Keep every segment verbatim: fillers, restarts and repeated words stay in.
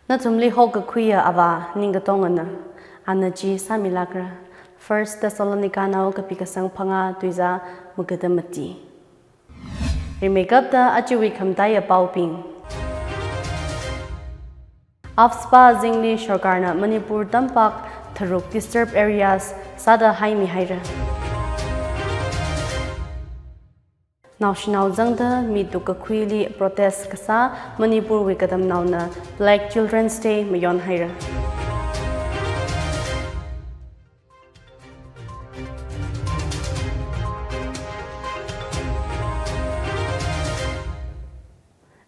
Nathumli hokakhuiya Avā ningkatongana, ana chi sāmilākra. First Thessalonica nao kapi kasang phangā tuizā magada mati. Rimeikapta ajawui khamataiya paobing. AFSPA azingli sorkarna Manipur tampak tharuk disturb areas sāda haimihaira. Naoshinao zangda mi tukkakhuili protest kasā Manipurwui katamnaona Black Children's Day mayonhaira.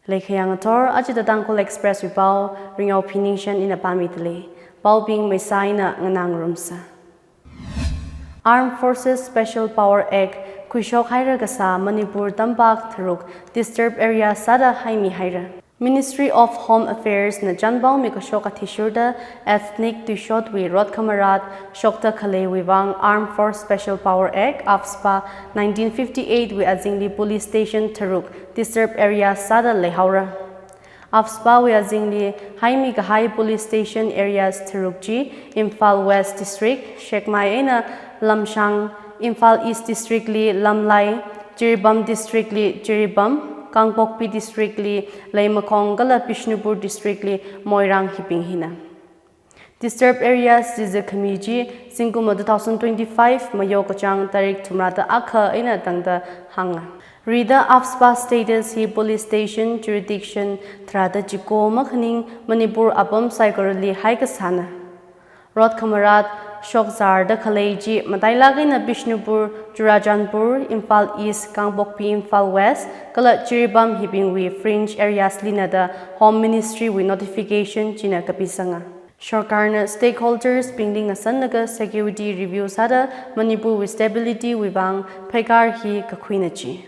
Leikhayang athor, ajida Tangkhul Express wui pao, Ringao Phiningshan ina pāmidalei. Paobing maisā eina nganāngarumsa. Armed Forces Special Power Act khuishokhaira kasā Manipur tampak tharuk disturb area sāda haimihaira. Ministry of Home Affairs na chanpao mikashok athishurda ethnic tuishotwui rot khamarat shokta khaleiwui vang Armed Force Special Power Act, AFSPA, nineteen fifty-eight wui azingli police station tharuk disturb area sāda leihaora. AFSPA wui azingli haimi kahai police station areas tharuk chi Imphal West District, Sekmai eina Lamshang, Imphal East District li Lamlai, Jiribam District li Jiribam, Kangpokpi District li Leimakhong kala Bishnupur District li Moirang hibing hina. Disturb areas chiza khami chi zingkum two thousand twenty-five Mayo kachāng tarik thumrada akha eina tangda hānga. Rida AFSPA status hi police station jurisdiction tharāda chiko makhaning Manipur apam saikorali haikasāna. Rot khamarat shokzarda khalei chi matailāk eina Bishnupur, Churachandpur, Imphal East, Kangpokpi, Imphal West kala Jiribam hibingwui fringe areas lina da Home Ministry wui notification china kapisanga. Sorkarna stakeholders bingli ngasanlaga security review sāda Manipurwui stability wui vang pheikar hi kakhuina chi.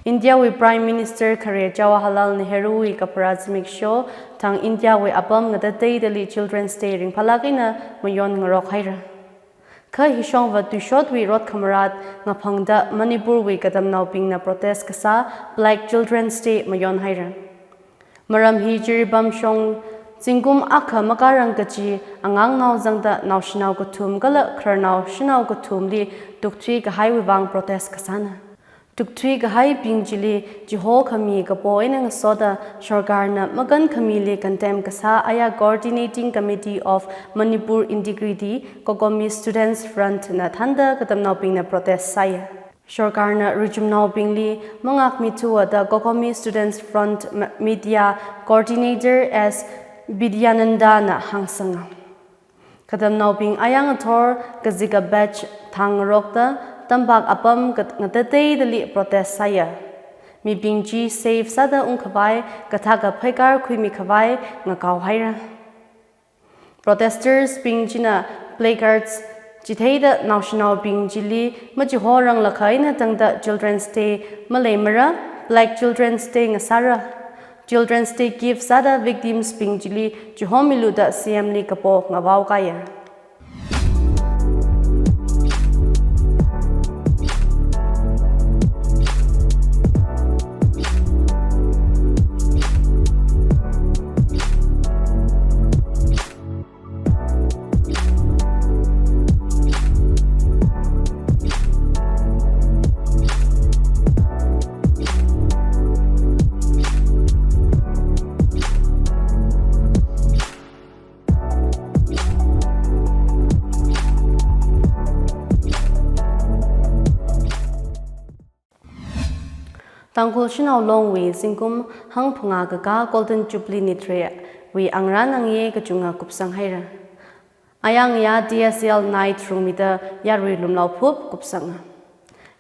India wui Prime Minister khare Jawaharlal Nehru wui kapharā zimiksho thang India wui apam ngatateidali Children's Day ringphālāk eina mayon ngarokhaira. Kha hishongva tuishotwui rot khamarat ngaphangda Manipurwui katamnaobingna protest kasā Black Children's Day mayonhaira. Maram hi Jiribam shong zingkum akha makārang kachi angangnao zangda naoshinao kathum kala khararnao shanao kathumli tukthui kahaiwui vang protest kasāna. Tukthui kahaibing chili chiho khami kapo eina ngasoda sorkarna makan khamili condemn kasā aya Coordinating Committee of Manipur Integrity, COCOMI Students Front na thānda katamnaobingna protest sāya. Sorkarna ruchumnaobingli mangakmi thuwa da COCOMI Students Front m-, Media Coordinator S Bidyananda na hāngsanga. Katamnaobing ayang athor kazika batch thang ngarokta tampak apam kat-, ngatateidali protest sāya. Mibing chi safe sāda ungkhavai kathāka pheikar khuimi khavai ngakaohaira. Protesters bing china placards chitheida naoshinaobing chili machihoranglakha eina tangda Children's Day maleimara, Black Children's Day ngasāra, Children's Day gift sāda victims bing chili chihomilu da C M li kapo ngavaokaya. Tangkhul Shanao Longwui zingkum hangphangā kakā Golden Jubilee nitharewui angrān angye kachunga kupsanghaira. Ayang ya T S L night rungmida yarui lumlaophup kupsanga.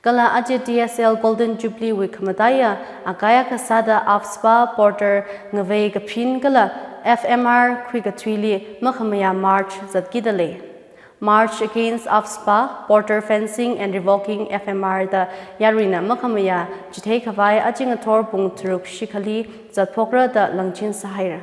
Kala aja T S L Golden Jubilee wui khamataiya akaya kasāda AFSPA porter ngavei kaphin kala F M R khuikathuili makhamayā march zatkida lei. March Against AFSPA, Porter Fencing and Revoking F M R da yaruina makhamayā chitheikhavai aja ngathor pung tharuk shikhali zatphokra da langchin sāhaira.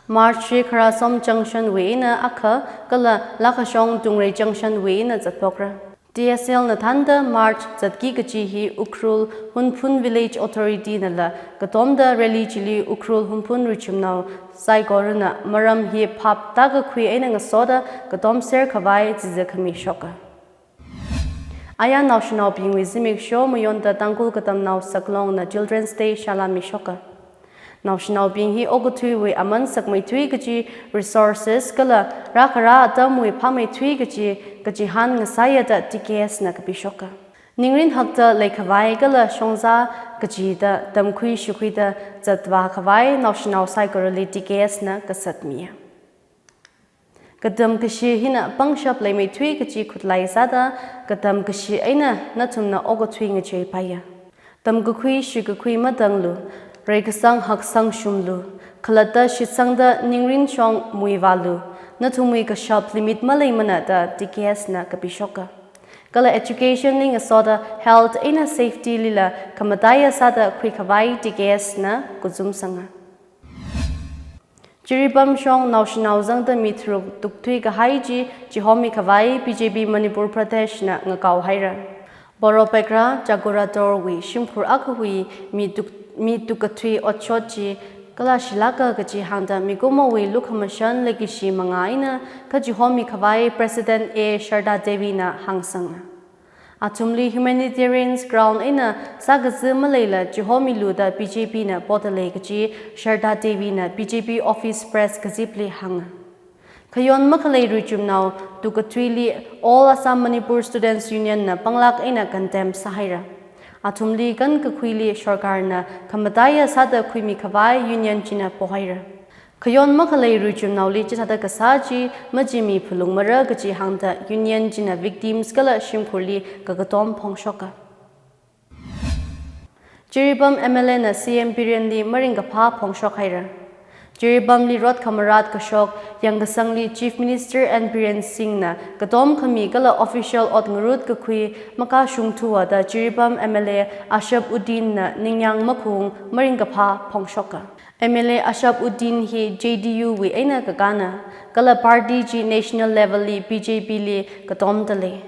March hi Kharasom Junction wui eina akha kala Lakhashong Dungrei Junction wui eina zatphokra. T S L na thānda march zatki kachi hi Ukhrul Hunphun Village Authority nala katomda rally chili Ukhrul Hunphun richumnao saikorana maram hi phap tākakhui eina ngasoda katomser khavai chiza khami shoka. Aya naoshinaobingwui zimiksho mayonda Tangkhul Katamnao Saklongna Children's Day shalami shoka. Naoshinaobing hi okathuiwui aman sakmeithui kachi resources kala rākhara atamwui phāmeithui kachi kachihān ngasāya da T K S na kapishoka. Ningrin hakta leikhavai kala shongza kachida tamkhui shukhuida zatvā khavai naoshinao saikorali T K S na kasatmiya. Katam kashi hina pangshap leimeithui kachi khutlai sāda katam kashi eina nathumna okathui ngacheipaiya. Tamkakhui shikakhui matanglu, reikasang haksang shumlu, khalatta shitsangda ningrin shong muivālu, nathumwui kashap limit maleimana da T K S na kapishoka. Kala education li ngasoda health eina safety lila khamataiya sāda khuikhavai T K S na kuzumsanga. Jiribam shong naoshinao zangda mi tharuk tukthui kahai chi chihomi khavai B J P Manipur Pradesh na ngakao haira. Borobekra Chakura Torwui shimkhur akhawui mi tuk, mi tukkathui otshot chi kala shilaka kachi hāngda mikumowui lukhamashan leikashi manga eina kachihomi khavai President A Sharda Devi na hāngsanga. Athumli humanitarian ground eina sākazi maleila chihomilu da B J P na podalei kachi Sharda Devi na B J P office press kazipli hānga. Khayon makhalei richumnao tukkathuili All Assam Manipur Students Union na panglāk eina condemn sāhaira. Athumli kankakhuili sorkarna khamataiya sāda khuimi khavai union china pohaira. Khayon makhalei richumnaoli chithāda kasā chi machimi phalungmara kachi hāngda union china victims kala shimkhurli kakatom phongshoka. Jiribam M L A na C M Birenli maringkaphā phongshok haira. Jiribamli rot khamarat kashok yangkasangli Chief Minister N Biren Singh na katom khami kala official ot ngarut kakhui makashungthuwa da Jiribam M L A Ashab Uddin na ningyāng makhung maringkaphā phongshoka. M L A Ashab Uddin hi J D U wui eina kakāna, kala party chi national level li B J P li katomda lei.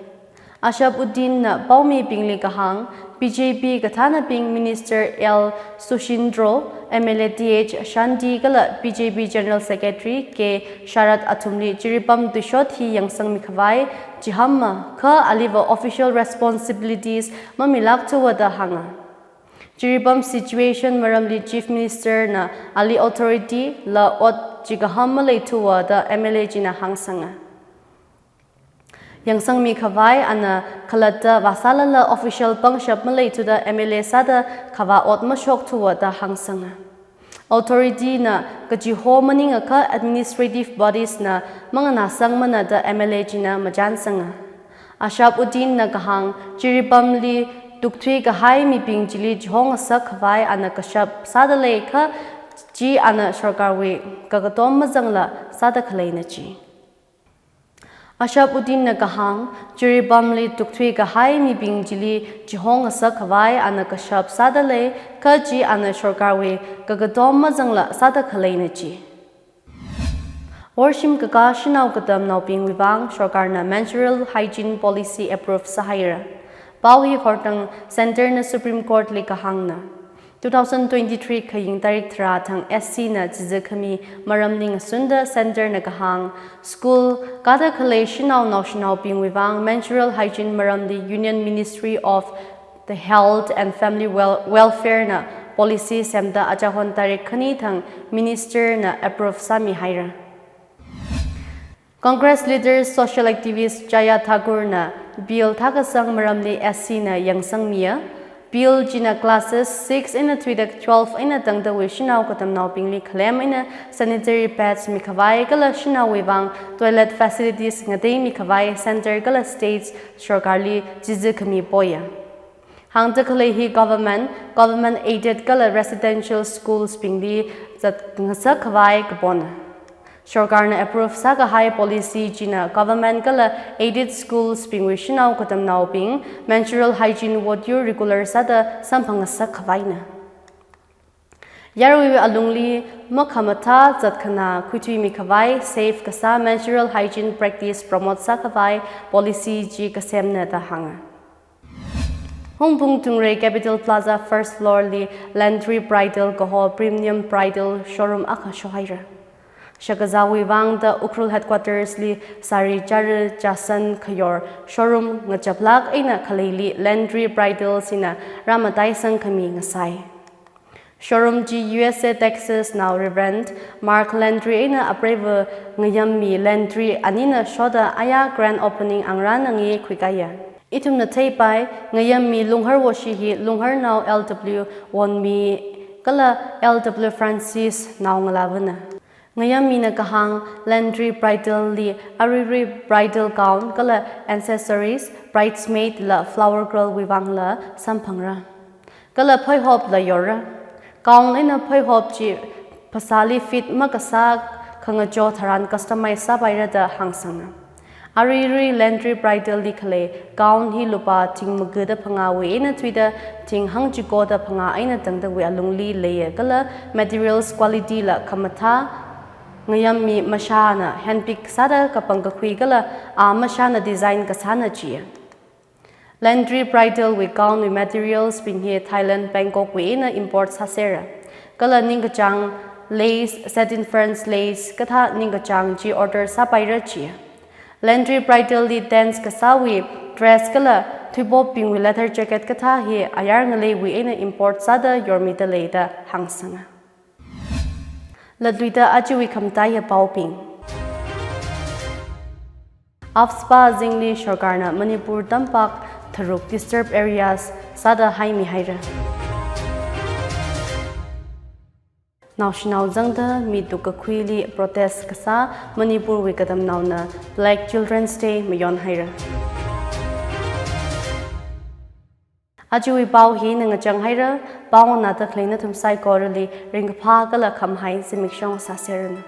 Ashab Uddin na paomibingli kahāng, B J P kathānabing Minister L Sushindro, M L A Th Shanti kala B J P General Secretary K Sharad athumli Jiribam tuishot hi yangsangmi khavai chihānma kha aliva official responsibilities mamilākthuwa da hānga. Jiribam situation maramli Chief Minister na ali authority la ot chikaham maleithuwa da M L A china hāngsanga. Yangsangmi khavai ana khalatta vāsālala official pangshap maleithuda M L A sāda khavā ot mashokthuwa da hāngsanga. Authority na kachiho maningakha administrative bodies na manganāsangmana da M L A china machānsanga. Ashab Uddin na kahāng, Jiribamli tukthui kahai mibing chili chihongasak khavai ana kashap sāda lei kha chi ana sorkarwui kakatom mazangla sāda khaleina chi. Ashab Uddin na kahāng, Jiribamli tukthui kahai mibing chili chihongasak khavai ana kashap sāda lei kha chi ana sorkarwui kakatom mazangla sāda khaleina chi. Worshim kakā shanao katamnaobingwui vang sorkarna menstrual hygiene policy approve sāhaira. Pao hi hortang Centre na Supreme Court li kahāngna. Two thousand twenty-three khaying tarik tharā thang S C na chiza khami maramli ngasunda Centre na kahāng, school kāda khalei shanao naoshinaobingwui vang menstrual hygiene maramli Union Ministry of the Health and Family Wel-, Welfare na policy semda achahon tarik khani thang Minister na approve sāmihaira. Congress leader social activist Jaya Thakur na bill thākasang maramli S C na yangsangmiya. Bill china classes six eina thuida twelve eina tangdawui shanao katamnaobingli khalem eina sanitary pads mikhavai kala shanaowui vang toilet facilities ngateimi khavai centre kala states sorkarli chiza khami poya. Hāngda khalei hi government, government aided kala residential schools bingli zatngasak khavai kapona. Sorkarna approve sākahai policy china government kala aided schools bingwui shanao katamnaobing menstrual hygiene wot yur regular sāda samphangasak khavaina. Yaruiwui alungli makhamathā zatkhanā khuithuimi khavai safe kasā menstrual hygiene practice promote sākhavai policy chi kasemna da hānga. Hungpung Tungrei Capital Plaza first floor li Landry Bridal kaho premium bridal showroom akha shohaira. Shakazāwui vang da Ukhrul headquarters li sari chara chasan khayor showroom ngachaplāk eina khaleili Landry Bridal sina rāmataisang khami ngasai. Showroom chi U S A Texas nao Reverend Mark Landry eina apreiva Ngayammi Landry anina shoda aya grand opening angrāna ngi khuikaya. Ithumna theipai, Ngayammi Lunghar Woshi hi Lungharnao L W Wonmi kala L W Francis naongalāvana. Ngayammina kahāng Landry Bridal li aruirui bridal gown kala accessories, bridesmaid la flower girl wui vangla samphangra. Kala phoihopla yorra. Gown eina phoihop chi phasāli fit makasā khangacho tharan customize sāpaira da hāngsanga. Aruirui Landry Bridal li khalei gown hi lupā thing magada phangāwui eina thuida thing hangchikoda phangā eina tangdawui alungli leiya kala materials quality la khamathā Ngayammi mashāna handpick sāda kapangkakhui kala a mashāna design kasāna chiya. Landry Bridal wui gown wui materials bing hi Thailand Bangkok wui eina import sāsera. Kala ningkachāng lace, satin fronts lace, kathā ningkachāng chi order sāpaira chiya. Landry Bridal li dance kasāwui dress kala thuipopbingwui leather jacket kathā hi ayar ngaleiwui eina import sāda yormida leida hāngsanga. Latluida ajawui khamataiya paobing. AFSPA zingli sorkarna Manipur tampak tharuk disturbed areas sāda haimihaira. Naoshinao zangda mi tukkakhuili protest kasā Manipurwui katamnaona Black Children's Day mayonhaira. Ajawui pao hina ngachanghaira, pao nganāda khalei nathum saikorali ringkaphā kala khamahai zimiksho sāseranu.